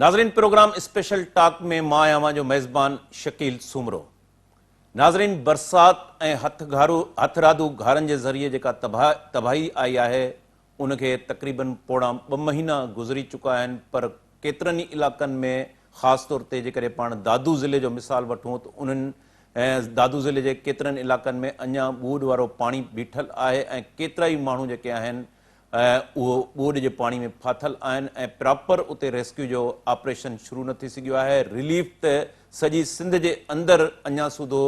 ناظرين programme special talk ۾ مان آهيان اوهان جو ميزبان شڪيل سومرو. ناظرين برسات ۽ هٿ گهارو هٿرادو گهارن جي ذريعي جيڪا تباهي آئي آهي ان کي تقريبن پوڻا ٻه مهينا گذري چڪا آهن پر ڪيترن ئي علائقن ۾ خاص طور تي جيڪڏهن پاڻ دادو ضلعي جو مثال وٺون ته انهن دادو ضلعي جي ڪيترن علائقن ۾ اڃا ٻوڏ وارو پاڻي بيٺل آهي ۽ ڪيترائي ماڻهو جيڪي آهن اهو ٻوڏ جي پاڻي ۾ ڦاٿل آهن ۽ پراپر اتي ريسڪيو جو آپريشن شروع نه ٿي سگهيو آهي، رليف ته سڄي سنڌ جي اندر اڃا سوڌو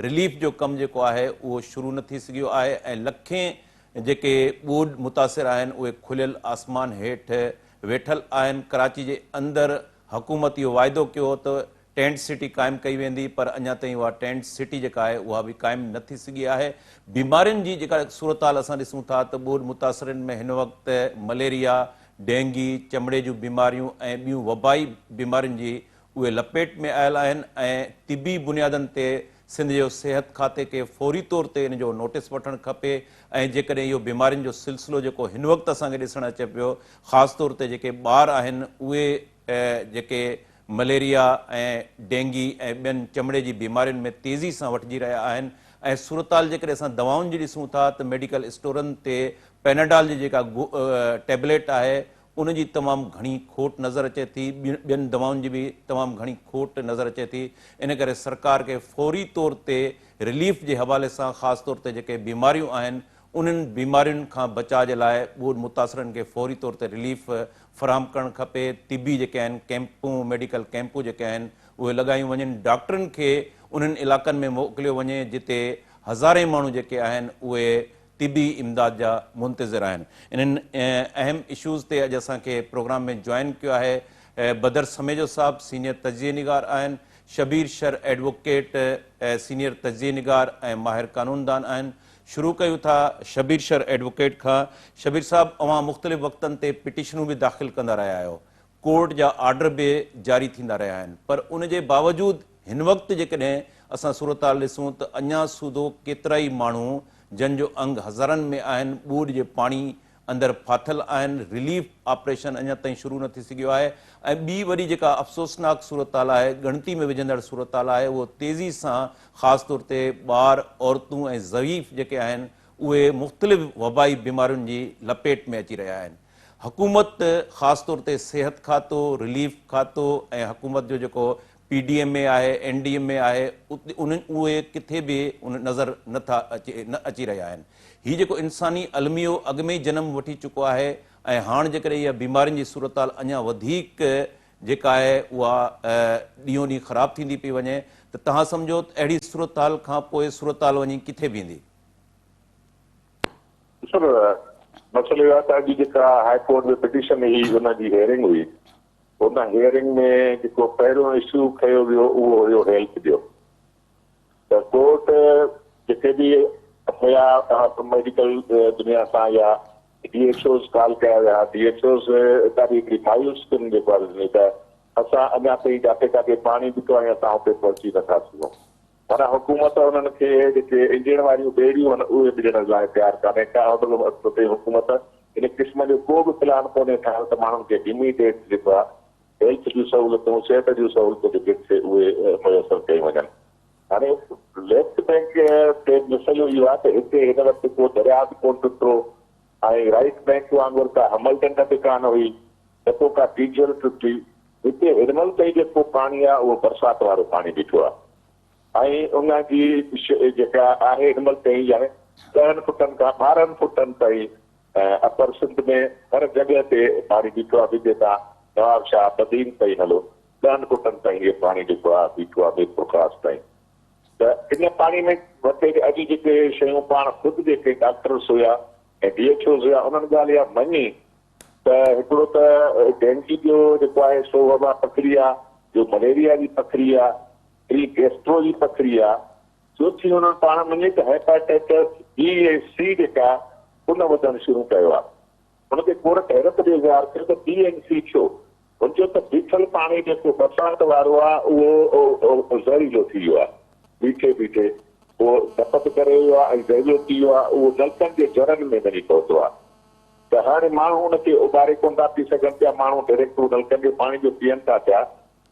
رليف جو ڪم جيڪو آهي اهو شروع نه ٿي سگهيو آهي ۽ لکين جيڪي ٻوڏ متاثر آهن اهي کليل آسمان هيٺ ويٺل آهن، ڪراچي جي اندر حڪومت اهو واعدو ڪيو هو ته ٽينٽ سٽي قائم ڪئي ويندي پر اڃا تائين اها ٽينٽ سٽي جيڪا آهي اها به قائم نه ٿي سگهي آهي. بيمارين جي جيڪا صورتحال اسان ڏسون ٿا ته ٻوڏ متاثرين ۾ هن وقت مليريا، ڊينگي، چمڙي جون بيماريون ۽ ٻيون وبائي بيمارين جي اهي لپيٽ ۾ آيل آهن ۽ طبي بنيادن تي سنڌ جو صحت کاتي کي فوري طور تي ان جو نوٽيس وٺڻ کپي ۽ جيڪڏهن اهو بيمارين جو سلسلو جيڪو هن وقت اسان کي ڏسڻ اچي پيو خاص طور تي جيڪي ٻار آهن اهي جيڪي مليريا ۽ ڊينگي ۽ ٻين چمڙي جي بيمارين ۾ تيزي سان وٺجي رهيا آهن ۽ صورتحال جيڪڏهن اسان دوائن جي ڏسون ٿا ته ميڊيڪل اسٽورن تي پيناڊال جي جيڪا ٽيبليٽ آهي ان جي تمام گهڻي کوٽ نظر اچي ٿي ٻين دوائن جي به تمام گهڻي کوٽ نظر اچي ٿي ان ڪري سرڪار کي فوري طور تي رليف جي حوالي سان خاص طور تي جيڪي بيماريون آهن انهن بيمارين کان بچاء جي لاء ٻوڏ متاثرن کي فوري طور تي رليف فراهم ڪرڻ کپي، طبي جيڪي آهن ڪئمپون، ميڊيڪل ڪئمپون جيڪي آهن اهي لڳايون وڃن، ڊاڪٽرن کي انهن علائقن ۾ موڪليو وڃي جتي هزارين ماڻهو جيڪي آهن اهي طبي امداد جا منتظر آهن. انهن اهم اشوز تي اڄ اسان کي پروگرام ۾ جوائن ڪيو آهي بدر سميجو صاحب سينيئر تجزيي نگار آهن، شبير شر ايڊووڪيٽ سينيئر تجزيي نگار ۽ ماهر قانوندان آهن، شروع ڪيون ٿا شبير شر ايڊووڪيٽ کان. شبير صاحب اوهان مختلف وقتن تي پٽيشنون به داخل ڪندا رهيا آهيو، ڪورٽ جا آرڊر به جاري ٿيندا رهيا آهن پر ان جي باوجود هن وقت جيڪڏهن اسان صورتحال ڏسون ته اڃا سوڌو ڪيترائي ماڻهو جن جو انگ هزارن ۾ آهن ٻوڏ جي پاڻي اندر ڦاٿل آهن، رليف آپريشن اڃا تائين شروع نه ٿي سگهيو آهي ۽ ٻي وڏي جيڪا افسوسناڪ صورتحال آهي، ڳڻتي ۾ وجهندڙ صورتحال آهي اهو تيزي سان خاص طور تي ٻار، عورتون ۽ ضعيف جيڪي آهن اهي مختلف وبائي بيمارين جي لپيٽ ۾ اچي رهيا آهن. حڪومت خاص طور تي صحت کاتو، رليف کاتو ۽ حڪومت جو جيڪو پي ڊي ايم اي آهي، اين ڊي ايم اي آهي، انهن اهي ڪٿي به ان نظر نه ٿا اچي نه اچي رهيا آهن. هي جيڪو انساني الميو اڳ ۾ ئي جنم وٺي چڪو آهي ۽ هاڻ جيڪڏهن اها بيمارين جي صورتحال اڃا وڌيڪ جيڪا آهي اها ڏينهون ڏينهن خراب ٿيندي پئي وڃي ته توهان سمجهو ته اهڙي صورتحال کان پوء صورتحال وڃي ڪٿي بيهندي؟ ڏسو نه مسئلو اهو آهي ته اڄ جيڪا هاء ڪورٽ ۾ پٽيشن هئي ان جي هيئرنگ هئي ان هيئرنگ ۾ جيڪو پهريون اشو کنيو ويو اهو هيو هيلٿ جو ته ڪورٽ جيڪي به هيا ميڊيڪل دنيا سان يا ڊي ايڇ اوز ڪال ڪيا ويا ڊي ايڇ اوز ڏاڍي هڪڙي مايوس ڪن جيڪو آهي ڏني ته اسان اڃا تائين جاٿي ڪاٿي پاڻي بيٺو آهي اسان اتي پهچي نٿا سگهون معنيٰ حڪومت انهن کي جيڪي انجڻ واريون ٻيڙيون آهن اهي به ڏيڻ لاء تيار ڪانهي ڪا هن تائين حڪومت ان قسم جو ڪو به پلان ڪونهي ٺاهيو ته ماڻهن کي اميڊيٽ جيڪو آهي هيلٿ جون سهولتون صحت جون سهولتون جيڪي سي اهي ميسر ڪيون وڃن. هاڻي ليفٽ بينڪ تي مسئلو اهو آهي ته هتي هن وقت ڪو درياء به ڪونه ٽٽو ۽ رائيٽ بينڪ وانگر ڪا حمل ڍنڍ به ڪانه هئي نه ڪو ڪا ٽيجهل ٽٽي. هتي هن مهل تائين جيڪو پاڻي آهي اهو برسات وارو پاڻي بيٺو آهي ۽ ان جي جيڪا آهي هن مهل تائين يعني ڏهن فٽن کان 12 فٽن تائين اپر سنڌ ۾ هر جڳهه تي پاڻي بيٺو آهي جتي تان نواب شاهه بدين تائين هلو ڏهن فٽن تائين هي پاڻي جيڪو آهي بيٺو آهي ميرپورخاص تائين ته ان پاڻي ۾ وٺي اڄ جيڪي شيون پاڻ خود جيڪي ڊاڪٽرس هيا ۽ ڊي ايڇ اوز هيا انهن ڳالهه اها مڃي ته هڪڙو ته ڊينگي جو جيڪو آهي سو وبا پکڙي آ، ٻيو مليريا جي پکڙي آ، ٽين گيسٽرو جي پکڙي آ، چوٿين انهن پاڻ مڃي ته هيپاٽائٽس بي ۽ سي جيڪا ان وڌڻ شروع ڪيو آ. ان تي ڪورٽ حيرت جو اظهار ڪيو ته بي ۽ سي ڇو؟ هن چيو ته بيٺل پاڻي جيڪو برسات وارو آ اهو زهريلو ٿي ويو آ، بيٺي بيٺي اهو ڌپ به ڪري ويو آ ۽ زهريلو ٿي ويو آ، اهو نلڪن جي جرن ۾ وڃي پهتو آ. ته ته هاڻي ماڻهو ان کي اٻاري ڪونه ٿا پي سگهن پيا، ماڻهو ڊائريڪٽ اهو نلڪن جو پاڻي جو پيئن ٿا پيا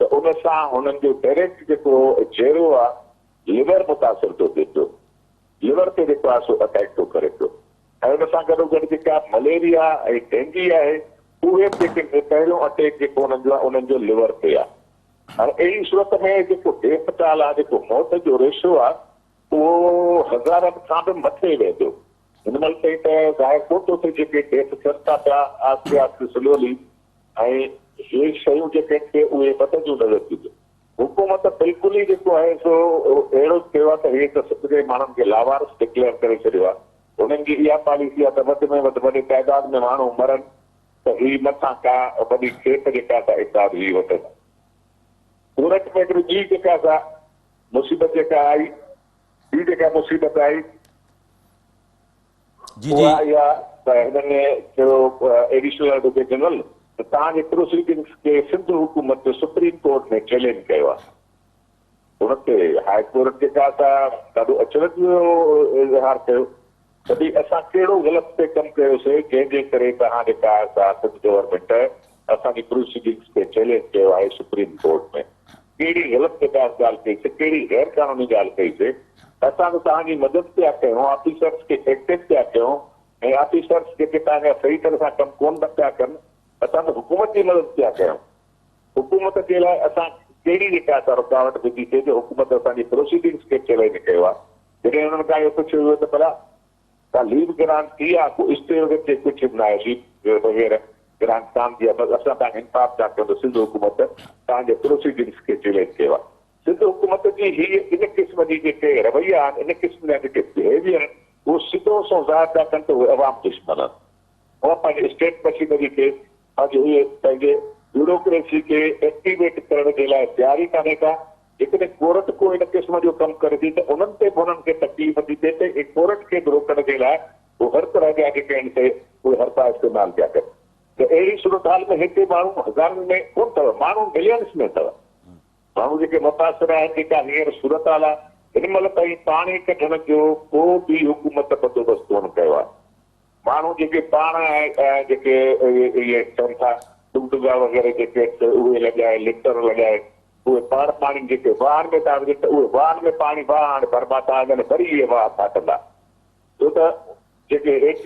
ته ان سان هنن جو ڊائريڪٽ جيڪو جيرو آ ليور متاثر ٿو ٿئي پيو، ليور تي جيڪو آ سو اٽيڪ ٿو ڪري پيو ۽ ان سان گڏوگڏ جيڪا مليريا ۽ ڊينگي آهي اهي به جيڪي پهريون اٽيڪ جيڪو انهن جو آ انهن جو ليور تي آ. هاڻي اهڙي صورت ۾ جيڪو ڊيٿ ٽال آ جيڪو موت جو ريشو آ اهو هزارن کان به مٿي ويندو. هن مهل تائين ته ظاهر ڪونه ٿو ٿئي جيڪي ڊيٿ ٿين ٿا پيا آهستي آهستي سلولي ۽ هي شيون جيڪي آهن سي اهي وڌنديون نظر ٿيون اچن. حڪومت بلڪل ئي جيڪو آهي سو اهڙو ٿيو آهي ته هي ته سنڌ جي ماڻهن کي لاوارث ڊڪليئر ڪري ڇڏيو آهي. هنن جي اها پاليسي آهي ته وڌ ۾ وڌ وڏي تعداد ۾ ماڻهو مرن ته هي مٿان ڪا وڏي کيپ جيڪا سا امداد هي وٺن. ڪورٽ ۾ هڪڙي ٻي جيڪا سا مصيبت جيڪا آئي، ٻي جيڪا مصيبت آئي جي جي. اها اها ته هنن چيو ايڊيشنل ايڊووڪيٽ جنرل ته توهان جي پروسيڊنگس کي سنڌ حڪومت سپريم ڪورٽ ۾ چئلينج ڪيو آهي. ان تي هاء ڪورٽ جيڪا سا ڏاڍو اچرج جو اظهار ڪيو ته ڀئي اسان ڪهڙو غلط پئي ڪم ڪيوسي جنهن جي ڪري توهان جيڪا آهي سا سنڌ گورنمينٽ اسان جي پروسيڊنگس کي چئلينج ڪيو آهي سپريم ڪورٽ ۾ ڪهڙي غلط جيڪا ڳالهه ڪئي سي ڪهڙي غير قانوني ڳالهه ڪئي سي اسان ته توهان جي مدد پيا ڪيون آفيسرس کي ايڪٽو پيا ڪيون ۽ آفيسرس جيڪي توهان جا صحيح طرح سان ڪم ڪونه پيا ڪن اسان ته حڪومت جي مدد پيا ڪيون حڪومت جي لاء اسان ڪهڙي جيڪا سا رڪاوٽ وڌي سي جو حڪومت اسان جي پروسيڊنگس کي چئلينج ڪيو آهي جڏهن انهن کان اهو پڇيو ويو ته ڀلا ڪا ليو گرانٽ ٿي آ، ڪو اسٽي وغيره چي ڪجهه به ناهي، ليو وغيره گرانٽ ڪانه ٿي آ، بس اسان توهان کي انصاف ٿا ڪيون ته سنڌ حڪومت توهان جي پروسيڊنگس کي چئلينج ڪيو آ. سنڌ حڪومت جي هي ان قسم جي جيڪي رويا آهن، ان قسم جا جيڪي بهيويئر آهن، اهو سڌو سنئون ظاهر ٿا ڪن ته اهي عوام دشمن آهن. اها پنهنجي اسٽيٽ مشينري کي پنهنجي اهي پنهنجي بيوروڪريسي کي ايڪٽيويٽ ڪرڻ جي لاء تيار ئي ڪانهي ڪا. جيڪڏهن ڪورٽ ڪو ان قسم جو ڪم ڪري ٿي ته انهن تي به انهن کي تڪليف ٿي ٿئي ته ۽ ڪورٽ کي به روڪڻ جي لاء هو هر طرح جا جيڪي آهن سي اهي حربا استعمال پيا ڪن ته اهڙي صورتحال ۾ هتي ماڻهو هزارن ۾ ڪونه اٿو ماڻهو ملينس ۾ اٿو ماڻهو جيڪي متاثر آهن جيڪا هينئر صورتحال آهي هن مهل تائين پاڻي ڪڍڻ جو ڪو به حڪومت بندوبست ڪونه ڪيو آهي. ماڻهو جيڪي پاڻ جيڪي اهي چون ٿا ڊگڊگا وغيره جيڪي اهي لڳائي لٽر لڳائي اهي پاڻ پاڻي جيڪي واهن ۾ ٿا وجهن ته اهي واهن ۾ پاڻي واهه هاڻي ڀربا ٿا وڃن وري اهي واهه ڦاٽندا ڇو ته جيڪي هيٺ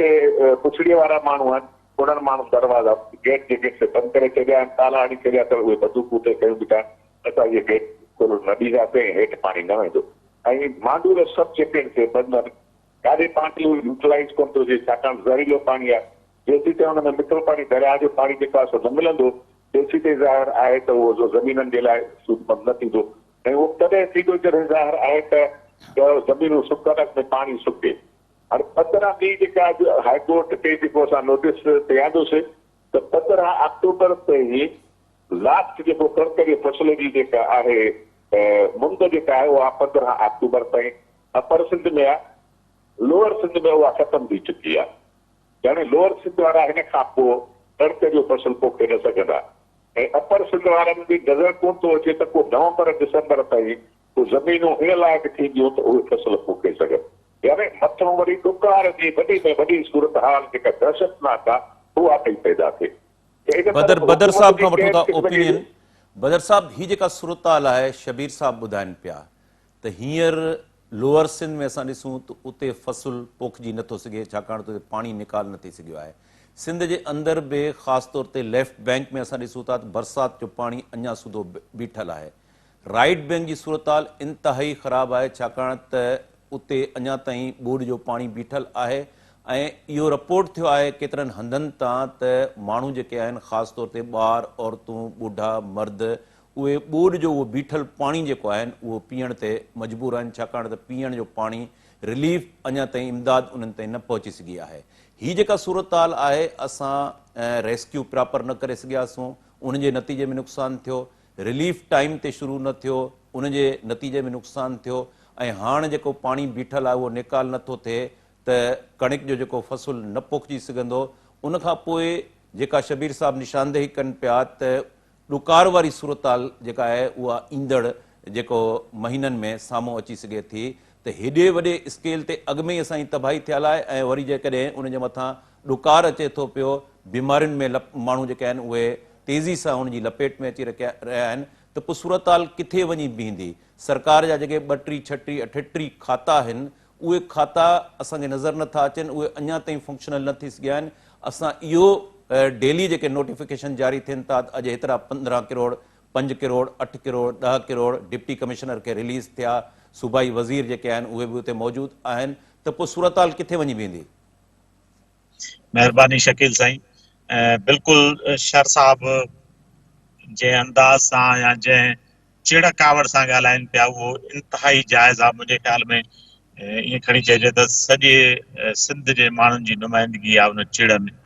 پڇڙيء وارا ماڻهو آهن انهن ماڻهن دروازا گيٽ جيڪي سي بند ڪري ڇڏيا آهن تالا هڻي ڇڏيا اٿن اهي بندوقون اتي کنيون بيٺا آهن اسان اهي گيٽ کولڻ نه ڏينداسين ۽ هيٺ پاڻي نه ويندو ۽ مانڊور سڀ جيڪي آهن سي بند آهن ڪاڏي پاڻي اهو يوٽيلائيز ڪونه ٿو ٿئي ڇاڪاڻ زهريلو پاڻي آهي جيسيتائين ان ۾ مٺو پاڻي درياهه جو پاڻي جيڪو آهي سو نه ملندو تيسيتائين ظاهر آهي ته اهو زمينن جي لاء سودمند نه ٿيندو ۽ اهو تڏهن ٿيندو جڏهن ظاهر آهي ته زمينون سڪن ۽ پاڻي سڪي. هاڻي 15 ڏينهن جيڪا اڄ هاء ڪورٽ تي جيڪو اسان نوٽيس تي آندوسي ته 15 آڪٽوبر تائين لاسٽ جيڪو ڪڻڪ جي فصل جي جيڪا آهي مند جيڪا آهي اها 15 آڪٽوبر تائين اپر سنڌ ۾ آ، لوئر سنڌ ۾ اها ختم ٿي چڪي آ. يعني لوئر سنڌ وارا هن کان پوء ڪڻڪ جو فصل پوکي نه سگهندا ۽ اپر سنڌ وارن به نظر ڪونه ٿو اچي ته ڪو نومبر ڊسمبر تائين ڪو زمينون ان لائق ٿينديون ته اهي فصل پوکي سگهن. يعني مٿان وري ڏڪار جي وڏي ۾ وڏي صورتحال جيڪا دهشتناڪ آ اها پئي پيدا ٿئي. ته ان بدر طرف بدر حڪومت صاحب جي کان وٺون ڪنهن ٿا به قسم جي اوپينين. بدر صاحب هي جيڪا صورتحال آهي شبير صاحب ٻڌائن پيا ته هينئر لوئر سنڌ ۾ اسان ڏسون ته اتي فصل پوکجي نه ٿو سگهي ڇاڪاڻ ته اتي پاڻي نيڪال نه ٿي سگهيو آهي. سنڌ جي اندر به خاص طور تي ليفٽ بئنڪ ۾ اسان ڏسون ٿا ته برسات جو پاڻي اڃا سوڌو بيٺل آهي. رائيٽ بئنڪ جي صورتحال انتهائي خراب آهي ڇاڪاڻ ته اتي اڃا تائين ٻوڏ جو پاڻي بيٺل آهي ۽ اهو رپورٽ ٿيو آهي ڪيترن هنڌن تان ته ماڻهو جيڪي آهن خاص طور تي ٻار، عورتون، ٻڍا، مرد اهي ٻوڏ جو اهو بيٺل پاڻي جيڪو آهن اهو پيئڻ تي مجبور آهن ڇاڪاڻ ته پيئڻ جو پاڻي رليف اڃا تائين امداد انهن تائين نه پهچي سگهي آهي هي جيڪا صورتحال آهي اسان ريسڪيو پراپر نه ڪري سگهياسون ان جي نتيجي ۾ نقصان ٿيو رليف ٽائيم تي شروع نه ٿيو ان جي نتيجي ۾ نقصان ٿيو ۽ هاڻ جيڪو پاڻي بيٺل آهي اهو نيڪال نه ٿو ٿئي ته ڪڻڪ جو جيڪو فصل نه پوکجي سگهندو ان کان پوء جيڪا شبير صاحب نشاندهي ڪن پيا ته ڏڪار واري صورتحال جيڪا آهي اها ايندڙ جيڪو مهينن ۾ سامهون اچي سگهي ٿي ته هيڏي وڏي اسڪيل تي اڳ ۾ ئي اسان جي تباهي ٿيل آهي ۽ وري جيڪڏهن ان جي مٿان ڏڪار اچي ٿو پيو، بيمارين ۾ ماڻهو جيڪي آهن اهي تيزي سان ان جي لپيٽ ۾ اچي رهيا آهن ته پوء صورتحال ڪٿي وڃي بيهندي؟ سرڪار جا جيڪي 32، 36، 38 کاتا آهن اهي کاتا اسان کي نظر نه ٿا اچن، اهي اڃا تائين فنڪشنل نه ٿي سگهيا آهن، اسان اهو ڊيلي جيڪي نوٽيفڪيشن جاري ٿين ٿا ته اڄ هيترا 15 ڪروڙ، 5 ڪروڙ، 8 ڪروڙ، 10 ڪروڙ ڊپٽي ڪمشنر کي رليز ٿيا، صوبائي وزير جيڪي آهن اهي به اتي موجود آهن ته پوء صورتحال ڪٿي وڃي بيهندي؟ مهرباني شڪيل سائين بلڪل شر صاحب جنهن انداز سان يا جنهن چڙ ڪاوڙ سان ڳالهائن پيا اهو انتهائي جائز آهي منهنجي خيال ۾ ائين کڻي چئجي ته سڄي سنڌ جي ماڻهن جي نمائندگي آهي ان چڙ ۾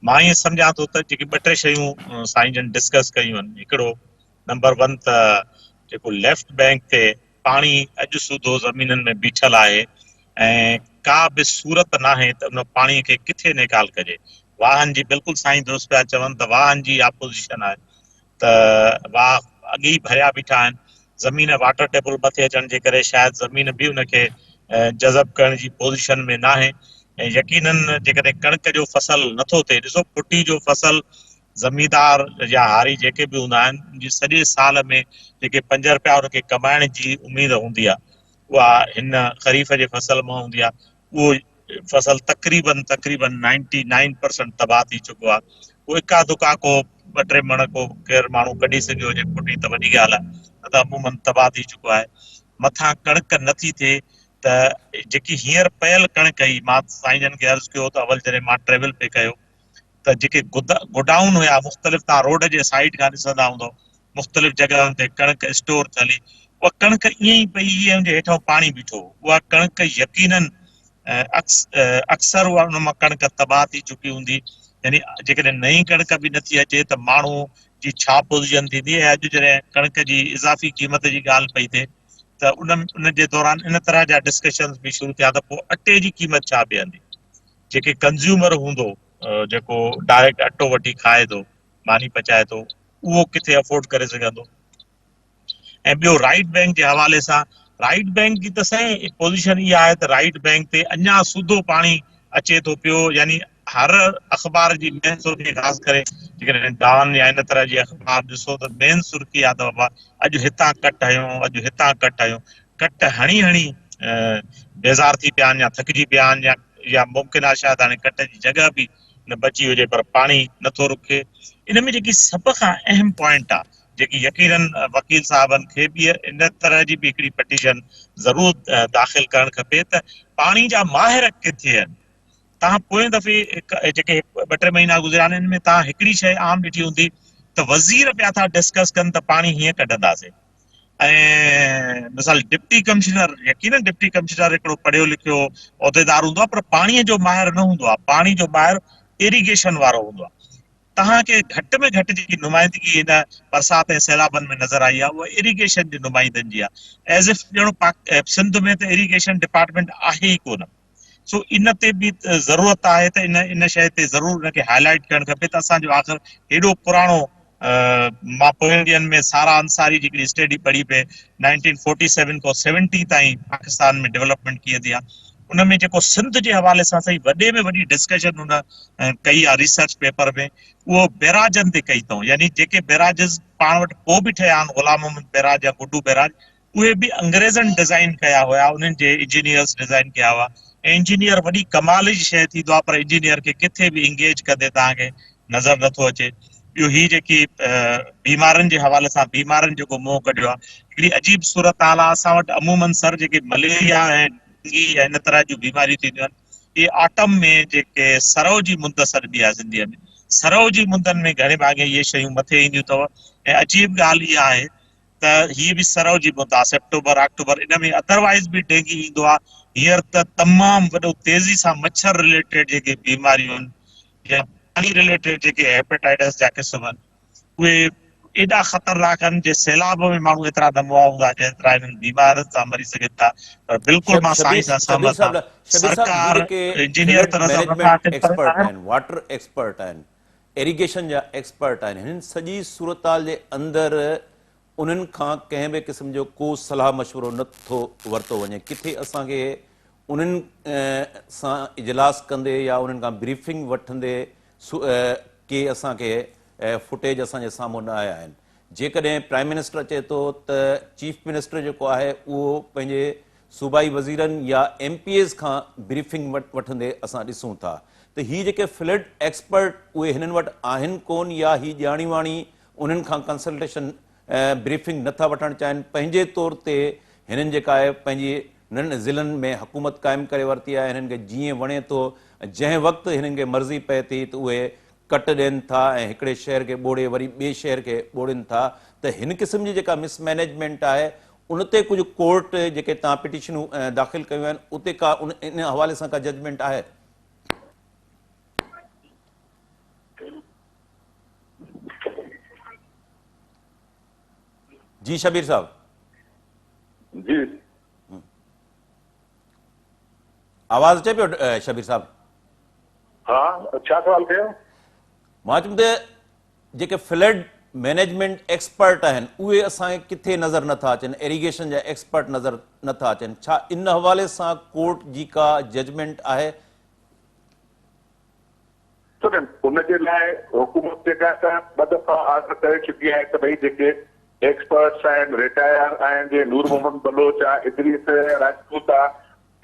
مان ائين سمجهان ٿو ته جيڪي ٻه ٽي شيون سائين جن ڊسڪس ڪيون آهن هڪڙو نمبر ون ته جيڪو ليفٽ بينڪ تي پاڻي اڄ سوڌو زمينن ۾ بيٺل آهي ۽ ڪا به صورت ناهي ته ان پاڻي کي ڪٿي نيڪال ڪجي. واهن جي بلڪل سائين درست پيا چون ته واهن جي اپوزيشن آهي ته واهه اڳي ئي ڀريا بيٺا آهن زمين واٽر ٽيبل مٿي اچڻ جي ڪري شايد زمين به ان کي جذب ڪرڻ جي پوزيشن ۾ ناهي ۽ يقينن جيڪڏهن ڪڻڪ جو فصل نٿو ٿئي ڏسو ڦٽي جو فصل زميندار يا هاري جيڪي به هوندا آهن ان جي سڄي سال ۾ جيڪي 5 رپيا ان کي ڪمائڻ جي اميد هوندي آهي اها هن خريف جي فصل مان هوندي آهي اهو فصل تقريبن تقريبن نائنٽي نائن پرسنٽ تباهه ٿي چڪو آهي اهو اڪا دڪا ڪو ٻه ٽي مڻ ڪو ڪير ماڻهو ڪڍي سگهيو هجي ڦٽي ته وڏي ڳالهه آهي نه ته عمومن تباهه ٿي چڪو آهي مٿان ڪڻڪ نٿي ٿئي ته جيڪي هينئر پيل ڪڻڪ هئي مان سائين جن کي عرض ڪيو ته اول جڏهن مان ٽريول پئي ڪيو ته جيڪي گوڊائون هيا مختلف توهان روڊ جي سائيڊ کان ڏسندا هوندو مختلف جڳهن تي ڪڻڪ اسٽور ٿيل هئي اها ڪڻڪ ائين ئي پئي هئي ۽ ان جي هيٺان پاڻي بيٺو هو اها ڪڻڪ يقينن اڪثر اها ان مان ڪڻڪ تباهه ٿي چڪي هوندي يعني جيڪڏهن نئين ڪڻڪ به نٿي اچي ته ماڻهو جي ڇا پوزيشن ٿيندي ۽ اڄ جڏهن ڪڻڪ جي اضافي قيمت جي ڳالهه پئي ٿئي ته ان ان جي دوران ان طرح جا ڊسڪشنز به شروع ٿيا ته پوء اٽي جي قيمت ڇا بيهندي جيڪي ڪنزيومر هوندو جيڪو ڊائريڪٽ اٽو وٺي کائي ٿو ماني پچائي ٿو اهو ڪٿي افورڊ ڪري سگهندو ۽ ٻيو رائيٽ بينڪ جي حوالي سان رائيٽ بينڪ جي ته سائين پوزيشن اها آهي ته رائيٽ بينڪ تي اڃا سوڌو پاڻي اچي ٿو پيو يعني هر اخبار جي مين سرخي خاص ڪري جيڪڏهن ڊان يا ان طرح جي اخبار ڏسو ته مين سرخي آهي ته بابا اڄ هتان ڪٽ هنيو اڄ هتان ڪٽ هنيو ڪٽ هڻي هڻي بيزار ٿي پيا آهن يا ٿڪجي پيا آهن يا يا ممڪن آهي شايد هاڻي ڪٽ جي جڳهه به نه بچي هجي پر پاڻي نٿو رڪي. ان ۾ جيڪي سڀ کان اهم پوائنٽ آهي جيڪي يقينن وڪيل صاحبن کي به ان طرح جي به هڪڙي پٽيشن ضرور داخل ڪرڻ کپي ته پاڻي جا ماهر ڪٿي آهن؟ توهان پوئين دفعي جيڪي ٻه ٽي مهينا گذريا آهن ان ۾ توهان هڪڙي شيء عام ڏٺي هوندي ته وزير پيا ٿا ڊسڪس ڪن ته پاڻي هيئن ڪڍنداسين ۽ مثال ڊپٽي ڪمشنر يقينن ڊپٽي ڪمشنر هڪڙو پڙهيو لکيو عهديدار هوندو آهي پر پاڻي جو ماهر نه هوندو آهي پاڻي جو ماهر ايريگيشن وارو هوندو آهي توهان کي گهٽ ۾ گهٽ جيڪي نمائندگي هن برسات ۽ سيلابن ۾ نظر آئي آهي اها ايريگيشن جي نمائندن جي آهي ايز if ڄڻ سنڌ ۾ ته ايريگيشن ڊپارٽمينٽ آهي ئي ڪونه سو ان تي به ضرورت آهي ته ان ان شيء تي ضرور ان کي هاء لائيٽ ڪرڻ کپي ته اسان جو آخر هيڏو پراڻو مان پوين ڏينهن ۾ سارا انصاري جي هڪڙي اسٽڊي پڙهي پئي 1947 کان 70 تائين پاڪستان ۾ ڊولپمينٽ ڪيئن ٿي آهي ان ۾ جيڪو سنڌ جي حوالي سان صحيح وڏي ۾ وڏي ڊسڪشن هن ڪئي آهي ريسرچ پيپر ۾ اهو بيراجن تي ڪئي اٿئون يعني جيڪي بيراجز پاڻ وٽ پوء به ٺهيا آهن غلام محمد بيراج يا گڊو بيراج اهي به انگريزن ڊزائين ڪيا هيا انهن جي انجنيئرز ڊزائين ڪيا هئا ۽ انجنيئر وڏي ڪمال جي شيء ٿيندو آهي پر انجنيئر کي ڪٿي به انگيج ڪندي توهان کي نظر نٿو اچي ٻيو هي جيڪي بيمارن جي حوالي سان بيمارن جيڪو منهن ڪڍيو آهي هڪڙي عجيب صورتحال آهي اسان وٽ عمومن سر جيڪي مليريا ۽ ڊينگي ۽ ان طرح جون بيماريون ٿينديون آهن اهي آٽم ۾ جيڪي سرو جي مند سڏبي آهي سنڌيء ۾ سرو جي مندن ۾ گهڻي ڀاڱي اهي شيون مٿي اينديون اٿو ۽ عجيب ڳالهه اها آهي ته هي به سرو جي مند آ سيپٽمبر آڪٽوبر ان ۾ ادروائيز به ڊينگي ايندو آ هينئر ته تمام وڏو تيزي سان مڇر رليٽيڊ جيڪي بيماريون آهن يا پاڻي رليٽيڊ جيڪي هيپيٽائٽس جا قسم آهن اهي ايڏا خطرناڪ آهن جي سيلاب ۾ ماڻهو ايترا نه مئا هوندا جيترا انهن بيمارين سان مري سگهن ٿا پر بلڪل مان سائين سان سهمت آهيان سرڪار انجنيئر طرح سان نٿا اچن پر ايڪسپرٽ آهن واٽر ايڪسپرٽ آهن ايريگيشن جا ايڪسپرٽ آهن هن سڄي صورتحال جي اندر انهن کان ڪنهن به قسم جو ڪو صلاح مشورو نه ٿو ورتو وڃي ڪٿي اسان کي انهن سان اجلاس ڪندي يا انهن کان بريفنگ وٺندي ڪي اسان کي فوٽيج اسان جي سامهون نه آيا آهن. جيڪڏهن پرائم منسٽر اچي ٿو ته چيف منسٽر جيڪو آهي اهو پنهنجي صوبائي وزيرن يا ايم پي ايز کان بريفنگ وٺندي اسان ڏسون ٿا ته هي جيڪي فلڊ ايڪسپرٽ اهي هنن وٽ آهن ڪون يا هي ڄاڻي واڻي انهن کان ڪنسلٽيشن بريفنگ نٿا وٺڻ چاهين پنهنجي طور تي هنن جيڪا آهي پنهنجي انهن ضلعن ۾ حڪومت قائم ڪري ورتي آهي هنن کي جيئن وڻي ٿو جنهن وقت هنن کي مرضي پئي ٿي ته اهي ڪٽ ڏين ٿا ۽ هڪڙي شهر کي ٻوڙي وري ٻئي شهر کي ٻوڙين ٿا ته هن قسم جي جيڪا مس مئنيجمينٽ آهي ان تي ڪجهه ڪورٽ جيڪي توهان پٽيشنون داخل ڪيون آهن اتي ڪا ان حوالي سان ڪا ججمينٽ آهي؟ جي شبير صاحب. جي. آواز اچي پيو شبير صاحب؟ ها ڇا سوال ڪيو؟ مان چيم ته جيڪي فلڊ مئنيجمينٽ ايڪسپرٽ آهن اهي اسان کي ڪٿي نظر نٿا اچن، ايريگيشن جا ايڪسپرٽ نظر نٿا اچن، ڇا ان حوالي سان ڪورٽ جي ڪا ججمينٽ آهي؟ ان جي لاء حڪومت جيڪا سا ٻه دفعا آرڊر ڪري چڪي آهي ته ڀئي جيڪي ايڪسپرٽس آهن، رٽائر آهن، جيئن نور محمد بلوچ آهي، ادريس راجپوت آهي،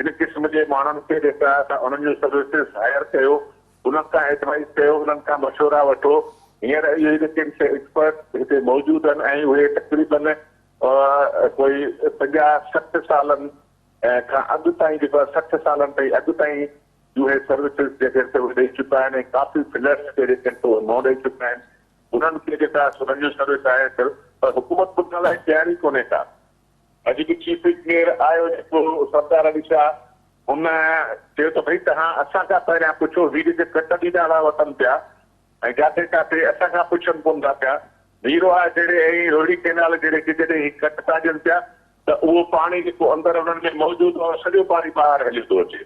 ان قسم جي ماڻهن کي جيڪا آهي انهن جون سروسز هائر ڪيو، انهن کان ايڊوائيز ڪيو، انهن کان مشورا وٺو. هينئر اهي جيڪي سي ايڪسپرٽ هتي موجود آهن ۽ اهي تقريبن ڪوئي 50 60 سالن کان اڳ تائين جيڪو آهي 60 سالن تائين اڳ تائين جون اهي سروسز جيڪي سي اهي ڏئي چڪا آهن ۽ ڪافي فلڊس کي جيڪي سي اهي منهن ڏئي چڪا آهن. انهن کي جيڪا آهي انهن جون سروس هائر ڪيو پر حڪومت ٻڌڻ لاء تيار ئي ڪونهي ڪا. اڄ به چيف انجنيئر آيو جيڪو سردار علي شاهه هن چيو ته ڀئي توهان اسان کان پهريان پڇو هي جيڪي ڪٽ ڏيندا ٿا وتن پيا ۽ جاٿي ڪاٿي اسان کان پڇن ڪونه ٿا پيا ميرواهه جهڙي ۽ روهڙي ڪئنال جهڙي کي جڏهن هي ڪٽ ٿا ڏين پيا ته اهو پاڻي جيڪو اندر انهن ۾ موجود آهي سڄو پاڻي ٻاهر هليو ٿو اچي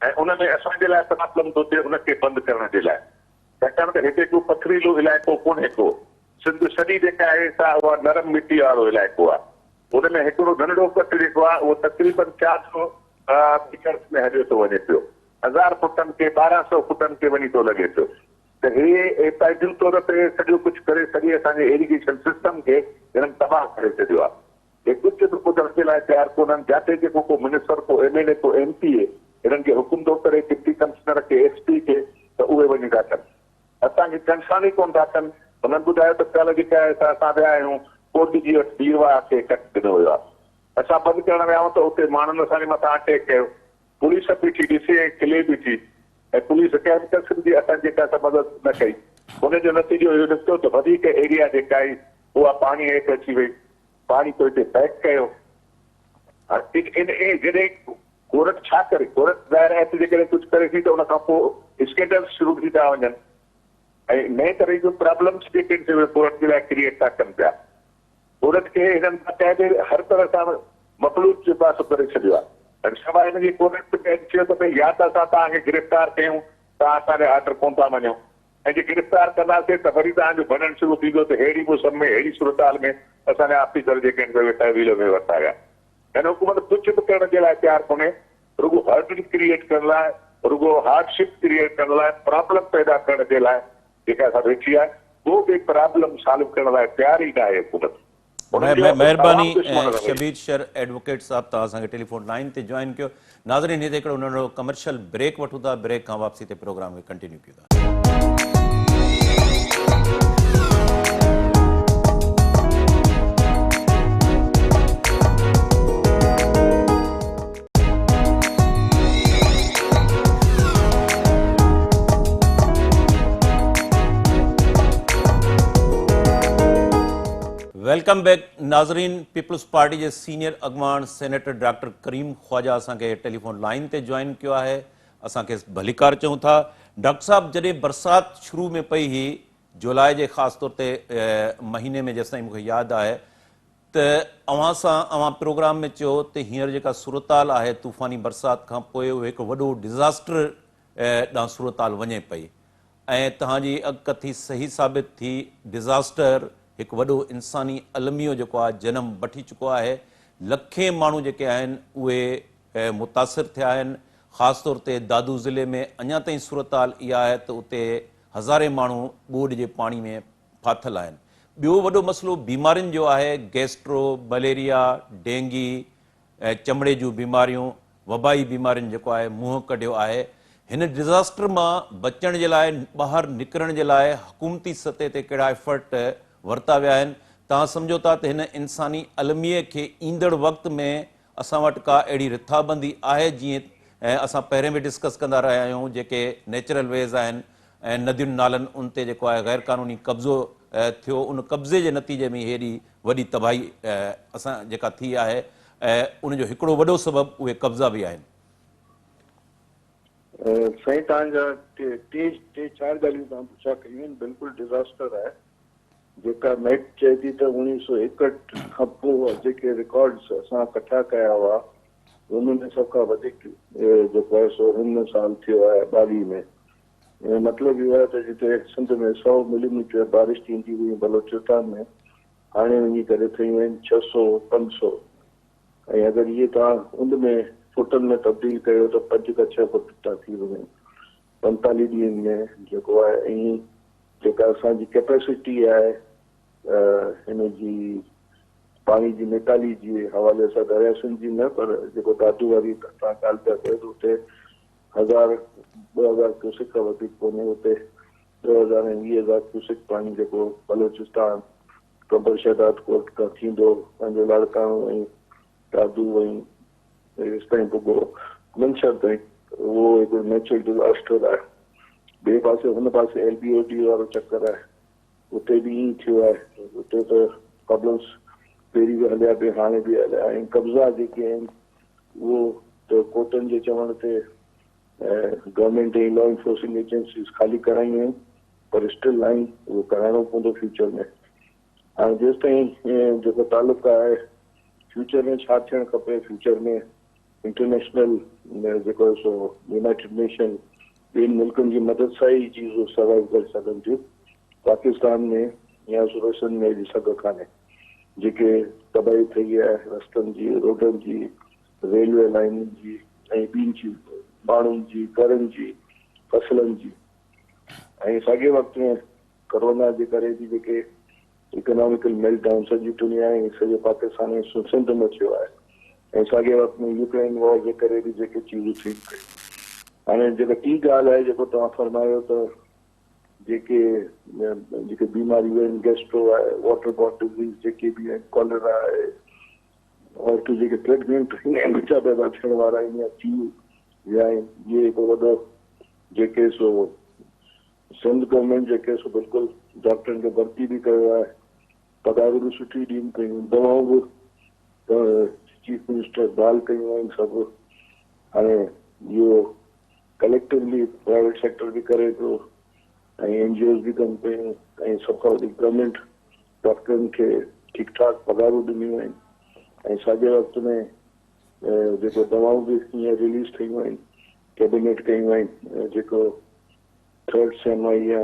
۽ ان ۾ اسان جي لاء پرابلم ٿو ٿئي ان کي بند ڪرڻ جي لاء ڇاڪاڻ ته هتي ڪو پٿريلو علائقو ڪونهي ڪو. سنڌ سڄي جيڪا آهي سا اها نرم مٽيء وارو علائقو آهي. ان ۾ هڪڙو ننڍڙو ڪٽ جيڪو آهي اهو تقريباً 400 ميٽرس ۾ هليو ٿو وڃي پيو. هزار فٽن کي 1200 فٽن کي وڃي ٿو لڳي پيو. ته هي پنهنجي طور تي سڄو ڪجهه ڪري سڄي اسان جي ايريگيشن سسٽم کي هنن تباهه ڪري ڇڏيو آهي. هي ڪجهه به ٻڌڻ جي لاء تيار ڪونهن. جاتي جيڪو ڪو منسٽر، ڪو ايم ايل اي، ڪو ايم پي اي هنن کي حڪم ٿو ڪري، ڊپٽي ڪمشنر کي، ايس پي کي ته اهي وڃي ٿا ڪن. اسان کي ڪنسرن ئي ڪونه ٿا ڪن. هنن ٻڌايو ته ڪالهه جيڪا آهي سا اسان ويا آهيون ڪوٽ جي وٽ ميرواهه کي ڪٽ ڏنو ويو آهي. اسان بند ڪرڻ ويا آهيون ته اتي ماڻهن اسان جي مٿان اٽيڪ ڪيو. پوليس بيٺي ڏسي ۽ کلي بيٺي ۽ پوليس ڪنهن به قسم جي اسان جي ڪا مدد نه ڪئي. ان جو نتيجو اهو نڪتو ته وڌيڪ ايريا جيڪا آئي اها پاڻي هيٺ اچي وئي. پاڻي پوء هتي پيڪ ڪيو. ان جڏهن ڪورٽ ڇا ڪري؟ ڪورٽ ظاهر آهي ته جيڪڏهن ڪجهه ڪري ٿي ته ان کان پوء اسڪينڊلز شروع ٿي ٿا وڃن ۽ نئين طرح جون پرابلمز جيڪي آهن سي اهي ڪورٽ جي لاء ڪريئيٽ ٿا ڪن پيا. ڪورٽ کي هنن باقاعدي هر طرح سان مفلوج جيڪو آهي سو ڪري ڇڏيو آهي ۽ سواء ان جي ڪورٽ به چيو ته ڀئي يا ته اسان توهان کي گرفتار ڪيون، توهان اسان جا آرڊر ڪونه ٿا مڃو. ۽ جي گرفتار ڪنداسين ته وري توهان جو ڀڃڻ شروع ٿيندو ته ههڙي موسم ۾ ههڙي صورتحال ۾ اسان جا آفيسر جيڪي آهن سي اهي تحويل ۾ ورتا ويا. هن حڪومت ڪجهه به ڪرڻ جي لاء تيار ڪونهي، رڳو هرڊل ڪريئيٽ ڪرڻ لاء، رڳو هارڊشپ ڪريئيٽ ڪرڻ لاء، پرابلم پيدا ڪرڻ جي لاء جيڪا سا ويٺي آهي، ڪو به پرابلم سالو ڪرڻ لاء تيار ئي ناهي حڪومت. مهرباني شبير شر ايڊووڪيٽ صاحب توهان اسان کي ٽيليفون لائين تي جوائن ڪيو ناظرين هتي هڪڙو ننڍڙو ڪمرشل بريڪ وٺون ٿا بريڪ کان واپسي تي پروگرام کي ڪنٽينيو ڪيون ٿا. Welcome back ناظرين پيپلز پارٽي جي سينيئر اڳواڻ سينيٽر ڊاڪٽر ڪريم خواجه اسان کي ٽيليفون لائين تي جوائن ڪيو آهي اسان کيس ڀليڪار چئون ٿا ڊاڪٽر صاحب جڏهن برسات شروع ۾ پئي هئي جولاء جي خاص طور تي مهيني ۾ جيستائين مون کي ياد آهي ته اوهان سان اوهان پروگرام ۾ چيو ته هينئر جيڪا صورتحال آهي طوفاني برسات کان پوء اهو هڪ وڏو ڊزاسٽر ڏانهن صورتحال وڃي پئي ۽ توهان جي اڳڪٿي صحيح ثابت ٿي، ڊزاسٽر هڪ وڏو انساني الميو جيڪو آهي جنم وٺي چڪو آهي، لکين ماڻهو جيڪي آهن اهي متاثر ٿيا آهن. خاص طور تي دادو ضلعي ۾ اڃا تائين صورتحال اها آهي ته اتي هزارين ماڻهو ٻوڏ جي پاڻي ۾ ڦاٿل آهن. ٻيو وڏو مسئلو بيمارين جو آهي، گيسٽرو، مليريا، ڊينگي ۽ چمڙي جون بيماريون، وبائي بيمارين جيڪو آهي منهن ڪڍيو آهي. هن ڊزاسٽر مان بچڻ جي لاء ٻاهر نڪرڻ جي لاء حڪومتي سطح تي ڪهڙا ايفرٽ ورتا ويا آهن؟ توهان سمجهو ٿا ته هن انساني الميي کي ايندڙ وقت ۾ اسان وٽ ڪا اهڙي رٿابندي آهي جيئن اسان پهرين به ڊسڪس ڪندا رهيا آهيون جيڪي نيچرل ويز آهن ۽ ندين نالن ان تي جيڪو آهي غير قانوني قبضو ٿيو ان قبضي جي نتيجي ۾ هيڏي وڏي تباهي اسان جيڪا ٿي آهي ان جو هڪڙو وڏو سبب اهي قبضا به آهن. سائين توهان جا ٽي ٽي چار ڳالهيون توهان پڇا ڪيون آهن بلڪل ڊزاسٽر آهي جيڪا ميٽ چئي ٿي ته 1961 کان پوء جيڪي رڪارڊز اسان ڪٺا ڪيا هئا ان ۾ سڀ کان وڌيڪ جيڪو آهي سو هن سال ٿيو آهي ٻاويهه ۾ ان جو مطلب اهو آهي ته جتي سنڌ ۾ سئو ملي ميٽر بارش ٿيندي هئي بلوچستان ۾ هاڻي وڃي ڪري ٿيون آهن ڇهه سئو پنج سئو ۽ اگر اهي توهان ان ۾ فوٽن ۾ تبديل ڪيو ته پنج کان ڇهه فوٽ ٿا ٿي وڃن پنتاليهه ڏينهن ۾ جيڪو آهي ۽ جيڪا اسان جي ڪيپيسٽي آهي هن جي پاڻي جي نيڪالي جي حوالي سان دريا سنڌ جي نه پر جيڪو دادو واري توهان ڳالهه پيا ڪيو ته اتي هزار 2000 ڪيوسڪ کان وڌيڪ ڪونهي اتي 10000 ۽ 20000 ڪيوسڪ پاڻي جيڪو بلوچستان قمبر شهداد ڪوٽ کان ٿيندو پنهنجو لاڙڪاڻو ۽ دادو ۽ ايستائين پڳو منڇر تائين اهو هڪڙو نيچرل ڊزاسٽر آهي. ٻئي پاسي هن پاسي ايل بي او ڊي وارو چڪر آهي اتي به ائين ٿيو آهي اتي ته پرابلمس پهرين به هليا پئي هاڻي به هليا ۽ قبضا جيڪي آهن اهو ته ڪورٽن جي چوڻ تي گورنمينٽ ۽ لا انفورسنگ ايجنسيز خالي ڪرايون آهن پر اسٽل آهن اهو ڪرائڻو پوندو فيوچر ۾ هاڻي جيستائين جيڪو تعلق آهي فيوچر ۾ ڇا ٿيڻ کپي فيوچر ۾ انٽرنيشنل جيڪو آهي سو يونائيٽيڊ نيشن ٻين ملڪن جي مدد سان ئي چيزون سروائيو ڪري سگهن ٿيون پاڪستان ۾ يا صوبي سنڌ ۾ اهڙي سگهه ڪانهي جيڪي تباهي ٿي آهي رستن جي روڊن جي ريلوي لائنن جي ۽ ٻين چيز ماڻهن جي گهرن جي فصلن جي ۽ ساڳي وقت ۾ ڪورونا جي ڪري به جيڪي اڪناميڪل ميلٽ ڊائون سڄي دنيا ۽ سڄي پاڪستان ۽ سنڌ ۾ ٿيو آهي ۽ ساڳئي وقت ۾ يوڪرين وار جي ڪري به جيڪي چيزون ٿين پيون. هاڻي جيڪا ٽين ڳالهه آهي جيڪو توهان فرمايو ته جيڪي جيڪي بيماريون آهن گيسٽرو آهي واٽر بورن ڊزيز جيڪي به آهن ڪاليرا آهي عورتون جيڪي پريگننٽ آهن ۽ ٻچا پيدا ٿيڻ وارا آهن يا ٿي ويا آهن اهي هڪ وڏو جيڪي سو سنڌ گورنمينٽ جيڪي سو بلڪل ڊاڪٽرن کي ڀرتي به ڪيو آهي پگهارون به سٺي ڏين پيون دوائون به چيف منسٽر بحال ڪيون آهن سڀ هاڻي اهو ڪليڪٽولي پرائيويٽ سيڪٽر به ڪري پيو ۽ اين جي اوز به ڪن پيون ۽ سڀ کان وڌيڪ گورنمينٽ ڊاڪٽرن کي ٺيڪ ٺاڪ پگهارون ڏنيون آهن ۽ ساڳي وقت ۾ جيڪو دوائون به هينئر رليز ٿيون آهن ڪيبنيٽ ڪيون آهن جيڪو ٿرڊ سيم آئي آ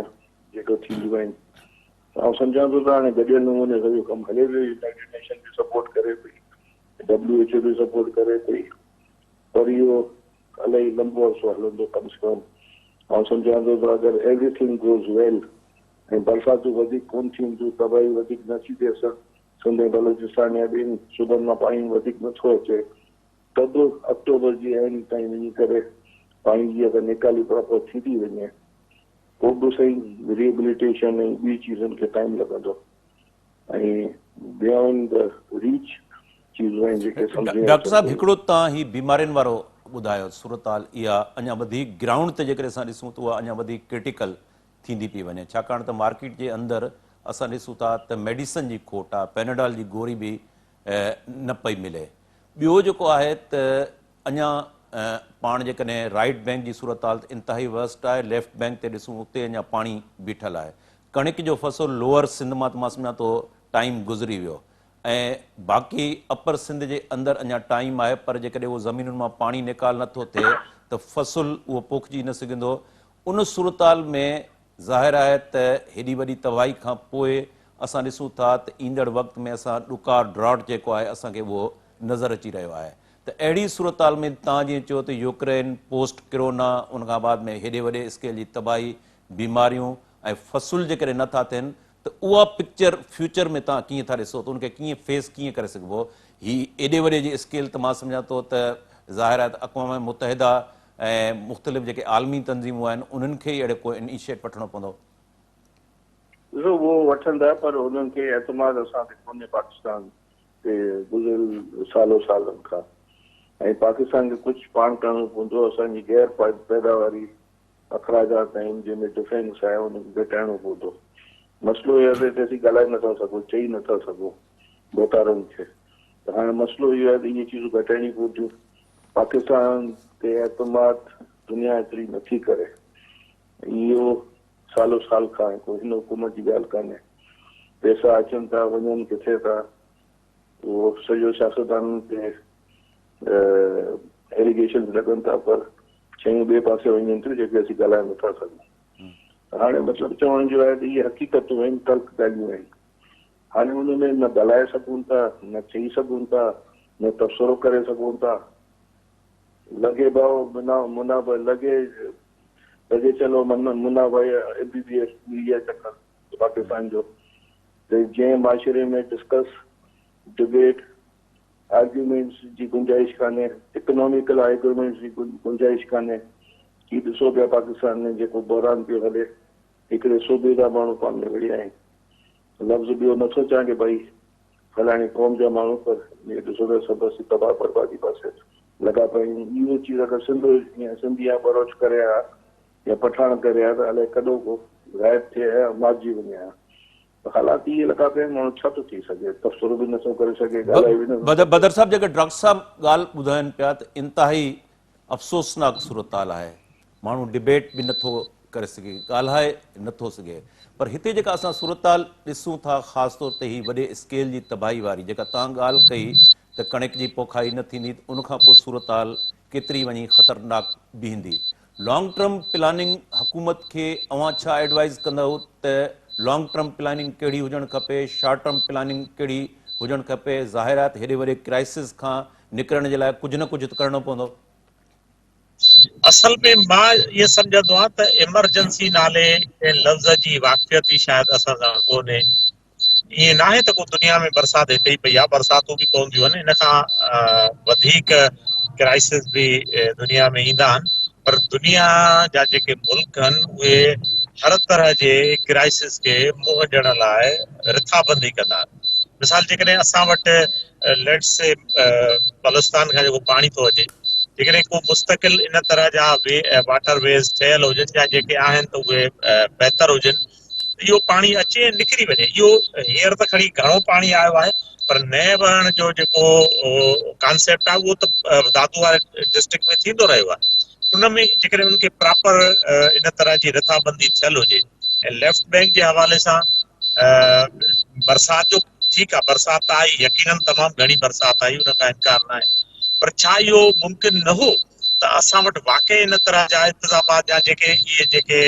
جيڪو ٿينديون آهن ته آئون سمجهان ٿو ته هاڻي گڏيل نموني سڄو ڪم هلي پيو يونائيٽيڊ نيشن به سپورٽ ڪري پئي ڊبليو ايڇ او به سپورٽ ڪري پئي پر اهو الائي لمبو عرصو هلندو ڪم سي ڪم آئون سمجهان ٿو ته اگر ايوري ٿنگ گوز ويل ۽ برساتون وڌيڪ ڪون ٿينديون تباهي وڌيڪ نه ٿي ٿئي سنڌ ۽ بلوچستان يا ٻين صوبن مان پاڻي وڌيڪ نٿو اچي ته به آڪٽوبر جي اينڊ تائين وڃي ڪري پاڻي جي اگر نيڪالي پراپر ٿي ٿي وڃي پوء به سائين ريهبليٽيشن ۽ ٻي چيزن کي ٽائيم لڳندو ۽ بيانڊ the Reich چيزون آهن جيڪي سمجهه ۾ ڊاڪٽر صاحب هڪڙو تان هي بيمارين وارو ٻڌايو صورتحال اها اڃا وڌيڪ گرائونڊ تي جيڪڏهن اسان ڏسون ته اها اڃا وڌيڪ ڪرٽيڪل ٿيندي پئي وڃي ڇاڪاڻ ته مارڪيٽ جي اندر اسان ڏسون ٿا ته ميڊيسن جي کوٽ آهي پيناڊول جي گوري به نه پئي ملي. ٻيو جيڪو آهي ته اڃا پاڻ جيڪڏهن رائيٽ بينڪ جي صورتحال ته انتهائي ورسٽ آهي، ليفٽ بينڪ تي ڏسون اتي اڃا پاڻي بيٺل آهي. ڪڻڪ جو فصل لوئر سنڌ مان ته مان سمجهان ٿو ٽائيم گذري ويو ۽ باقي اپر سنڌ جي اندر اڃا ٽائيم آهي پر جيڪڏهن اهو زمينن مان پاڻي نيڪال نٿو ٿئي ته فصل اهو پوکجي نه سگهندو. ان صورتحال ۾ ظاهر آهي ته هيڏي وڏي تباهي کان پوء اسان ڏسون ٿا ته ايندڙ وقت ۾ اسان ڏڪار ڊراٽ جيڪو آهي اسان کي اهو نظر اچي رهيو آهي. ته اهڙي صورتحال ۾ توهان جيئن چيو ته يوڪرين، پوسٽ ڪرونا، ان کان بعد ۾ هيڏي وڏي اسڪيل جي تباهي، بيماريون ۽ فصل جيڪڏهن نه ٿا ٿين ته اها پڪچر فيوچر ۾ توهان ڪيئن ٿا ڏسو ته ان کي ڪيئن فيس ڪيئن ڪري سگهبو؟ هي ايڏي وڏي جي اسڪيل ته مان سمجهان ٿو ته ظاهر آهي ته اقوام متحده ۽ مختلف جيڪي عالمي تنظيمون آهن انهن کي ئي اهڙو ڪو انيشيٽ وٺڻو پوندو. ڏسو اهو وٺندا پر انهن کي اعتماد اسان تي ڪونهي پاڪستان تي گذريل سالو سالن کان ۽ پاڪستان کي ڪجهه پاڻ ڪرڻو پوندو اسان جي غير پيداواري اخراجات آهن جنهن ۾ ڊفينس آهي ان کي گهٽائڻو پوندو مسئلو اهو آهي ته هتي اسين ڳالهائي نٿا سگهون چئي نٿا سگهون ڀوتارن کي ته هاڻي مسئلو اهو آهي ته اهي چيزون گهٽائڻيون پونديون پاڪستان تي اعتماد دنيا ايتري نٿي ڪري اهو سالو سال کان ڪو هن حڪومت جي ڳالهه ڪانهي پيسا اچن ٿا وڃن ڪٿي ٿا اهو سڄو سياستدانن تي ايليگيشنز لڳن ٿا پر شيون ٻئي پاسي وڃن ٿيون جيڪي اسين ڳالهائي نٿا سگهون هاڻي مطلب چوڻ جو آهي ته اهي حقيقتون آهن تلخ ڳالهيون آهن هاڻي ان ۾ نه ڳالهائي سگهون ٿا نه چئي سگهون ٿا نه تبصرو ڪري سگهون ٿا لڳي ڀاء منا منا لڳي لڳي چلو منا ڀائي ايم بي بي ايس پوري آهي چڪر پاڪستان جو ته جنهن معاشري ۾ ڊسڪس، ڊبيٽ، آرگيومينٽس جي گنجائش ڪانهي، اڪناميڪل آرگيومينٽس جي گنجائش ڪانهي، هي ڏسو پيا پاڪستان ۾ جيڪو بحران پيو هلي، هڪڙي صوبي جا ماڻهو پاڻ ۾ وڙهيا آهن، لفظ ٻيو نٿو چوان ڪي ڀائي فلاڻي قوم جا ماڻهو پر هي ڏسو پيا سڀ اسين تباهه بربادي پاسي لڳا پيا آهيون، اهو چيز اگر سنڌ يا سنڌي يا ٻروچ ڪري ها يا پٺاڻ ڪري ها ته الائي ڪڏو ڪو غائب ٿئي ها مارجي وڃي ها ته حالات اهي لڳا پيا آهن ماڻهو ڇا ٿو چئي سگهي تبصرو به نٿو ڪري سگهي ڳالهائي به نٿو سگهي. بدر صاحب جيڪا ڊاڪٽر صاحب ڳالهه ٻڌائن پيا ته انتهائي افسوسناڪ صورتحال آهي ماڻهو ڊبيٽ به نٿو ڪري سگهي ڳالهائي نٿو سگهي پر هتي جيڪا اسان صورتحال ڏسون ٿا خاص طور تي هي وڏي اسڪيل جي تباهي واري جيڪا توهان ڳالهه ڪئي ته ڪڻڪ جي پوکائي نه ٿيندي ته ان کان پوء صورتحال ڪيتري وڃي خطرناڪ بيهندي لانگ ٽرم پلاننگ حڪومت کي اوهان ڇا ايڊوائيز ڪندؤ ته لانگ ٽرم پلاننگ ڪهڙي هجڻ کپي، شارٽ ٽرم پلاننگ ڪهڙي هجڻ کپي، ظاهر آهي ته هيڏي وڏي ڪرائسز کان نڪرڻ جي لاء ڪجهه نه ڪجهه ته ڪرڻو پوندو. اصل ۾ مان ائين سمجهندو آهيان ته ايمرجنسي نالي ڪنهن لفظ جي واقفيت ئي شايد اسان سان ڪونهي. ائين ناهي ته ڪو دنيا ۾ برسات هتي ئي پئي آهي، برساتون به پونديون آهن، ان کان وڌيڪ ڪرائسس به دنيا ۾ ايندا آهن، پر دنيا جا جيڪي ملڪ آهن اهي هر طرح جي ڪرائسس کي منهن ڏيڻ لاء رٿابندي ڪندا آهن. مثال جيڪڏهن اسان وٽ ليٽس سي بلوچستان کان جيڪو پاڻي ٿو اچي، جيڪڏهن ڪو مستقل ان طرح جا واٽر ويز ٺهيل هجن يا جيڪي آهن ته اهي بهتر هجن، اهو پاڻي اچي ۽ نڪري وڃي. اهو هينئر ته کڻي گهڻو پاڻي آيو آهي پر نئين وهڻ جو جيڪو ڪانسيپٽ آهي اهو ته دادو واري ڊسٽرڪٽ ۾ ٿيندو رهيو آهي. ان ۾ جيڪڏهن ان کي پراپر ان طرح جي رٿابندي ٿيل هجي ۽ ليفٽ بينڪ جي حوالي سان برسات جو ٺيڪ آهي برسات ته آئي يقينن تمام گهڻي برسات آئي ان کان انڪار ناهي پر ڇا اهو ممڪن نه هو ته اسان وٽ واقعي ان طرح جا انتظامات يا جيڪي اهي جيڪي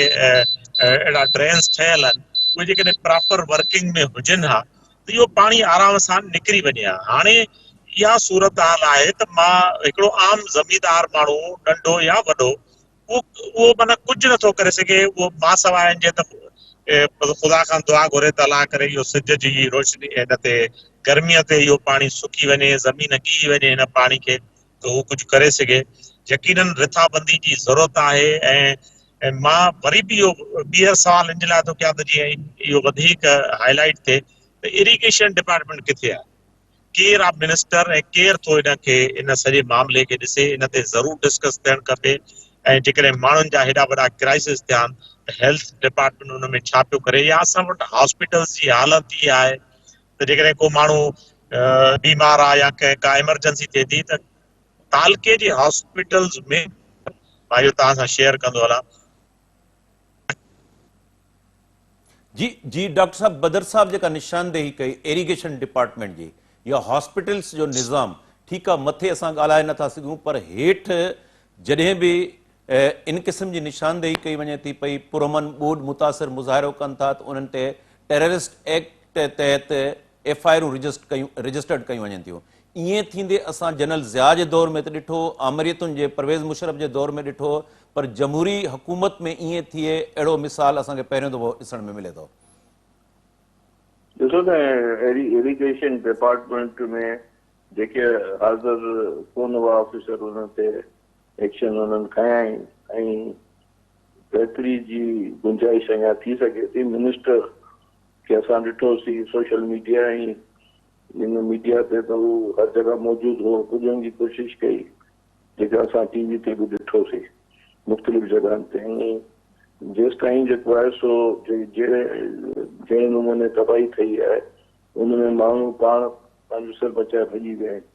اهڙا ڊرينز ٺهيل آهن اهي جيڪڏهن پراپر ورڪنگ ۾ هجن ها ته اهو پاڻي آرام سان نڪري وڃي ها هاڻي اها صورتحال آهي ته مان هڪڙو عام زميندار ماڻهو ننڍو يا وڏو اهو اهو معنيٰ ڪجهه نٿو ڪري سگهي اهو مان سواء ان جي ته خدا کان دعا گهري ته الله ڪري اهو سج جي روشني هن تي گرميء تي اهو پاڻي سڪي وڃي زمين ڳهي وڃي هن پاڻي کي ته هو ڪجهه ڪري سگهي. يقينن رٿابندي جي ضرورت آهي ۽ مان وري به اهو ٻيهر سوال ان جي لاء ٿو ڪيان ته جيئن اهو وڌيڪ هائي لائيٽ ٿئي ته اريگيشن ڊپارٽمينٽ ڪٿي آهي؟ ڪير آ منسٽر ۽ ڪير ٿو ان کي ان سڄي معاملي کي ڏسي ان تي ضرور ڊسڪس ٿيڻ کپي ۽ جيڪڏهن ماڻهن جا هيڏا وڏا ڪرائسس ٿيا آهن ته هيلٿ ڊپارٽمينٽ ان ۾ ڇا پيو ڪري يا اسان وٽ هاسپيٽلز جي حالت ئي آهي ته جيڪڏهن ڪو ماڻهو بيمار آ يا ڪنهن ڪا ايمرجنسي ٿئي ٿي ته تعلقي جي هاسپيٽلز ۾ مان اهو توهان سان شيئر ڪندو هلان. جي جي ڊاڪٽر صاحب بدر صاحب جيڪا نشاندهي ڪئي ايريگيشن ڊپارٽمينٽ جي يا هاسپيٽلز جو نظام ٺيڪ آ مٿي اسان ڳالهائي نٿا سگهون پر هيٺ جڏهن به ان قسم جي نشاندهي ڪئي وڃي ٿي پئي، پرامن ٻوڏ متاثر مظاهرو ڪن ٿا ته انهن تي ٽيررسٽ ايڪٽ تحت ايف I آرون رجسٽرڊ ڪيون وڃن ٿيون. ائين ٿيندي اسان جنرل ضياء جي دور ۾ ته ڏٺو، آمريتن جي پرويز مشرف جي دور ۾ ڏٺو، پر جمهوري حڪومت ۾ ائين ٿئي اهڙو مثال اسان کي پهريون دفعو ڏسڻ ۾ ملي ٿو. ڏسو ته ايريگيشن ڊپارٽمينٽ ۾ جيڪي حاضر ڪونه هئا آفيسر انهن تي ايڪشن انهن کنيا آهن ۽ بهتري جي گنجائش اڃا ٿي سگهي ٿي. منسٽر کي اسان ڏٺوسين سوشل ميڊيا ۽ ان ميڊيا تي ته هو هر جڳهه موجود هو، پڄڻ جي ڪوشش ڪئي جيڪا اسان ٽي وي تي به ڏٺوسين مختلف جڳهن تي ۽ جيستائين جيڪو آهي سو جهڙي نموني تباهي ٿي آهي ان ۾ ماڻهو پاڻ پنهنجو سر بچائي ڀڄي ويا آهن.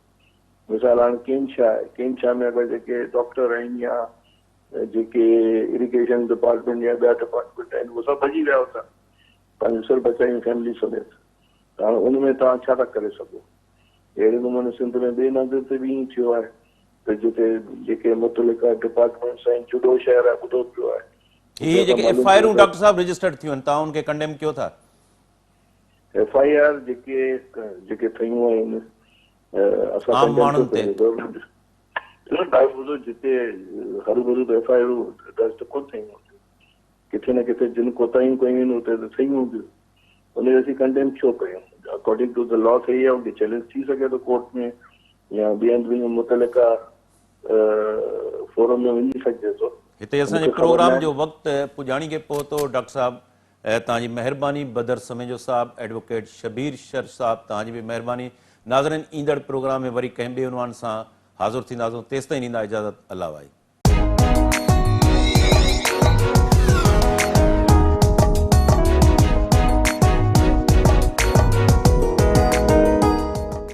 مثال هاڻ ڪينشا آهي، ڪينشا ۾ اگر جيڪي ڊاڪٽر آهن يا جيڪي اريگيشن ڊپارٽمينٽ يا ٻيا ڊپارٽمينٽ آهن اهي سڀ ڀڄي ويا اتان پنهنجو سر بچايون فيملي سميت ته هاڻ ان ۾ توهان ڇا ٿا ڪري سگهو. اهڙي نموني سنڌ ۾ ٻين هنڌن تي به ائين ٿيو آهي ته جتي جيڪي متعلقه ڊپارٽمينٽس آهن جڙو شهر آهي ٻڌو پيو آهي. هي جيڪي ايف I آرون ڊاڪٽر صاحب رجسٽرڊ ٿيون آهن توهان ان کي ڪنڊيم ڪيو ٿا؟ ايف I R جيڪي جيڪي ٺهيون آهن اسان عام ماڻهن تي ٻڌو جتي هروڀرو ته ايف I آرون درج ته ڪونه ٿيون هونديون ڪٿي نه ڪٿي جن ڪوتاهيون ڪيون آهن اتي ته ٿيون هونديون ان کي اسين ڪنڊيم ڇو ڪيون اڪارڊنگ ٽو the لا ٿي آهي ان کي چئلينج ٿي سگهي ٿو ڪورٽ ۾ يا ٻين هنڌ به متعلقه فورم ۾ وڃي سگهجي ٿو. هتي اسان جي پروگرام جو وقت پڄاڻي کي پهتو ڊاڪٽر صاحب توهان جي مهرباني بدر سميجو صاحب ايڊووڪيٽ شبير شر صاحب توهان جي به مهرباني ناظرين ايندڙ پروگرام ۾ وري ڪنهن ٻئي عنوان سان حاضر ٿينداسون تيستائين ڏيندا اجازت الله واهي.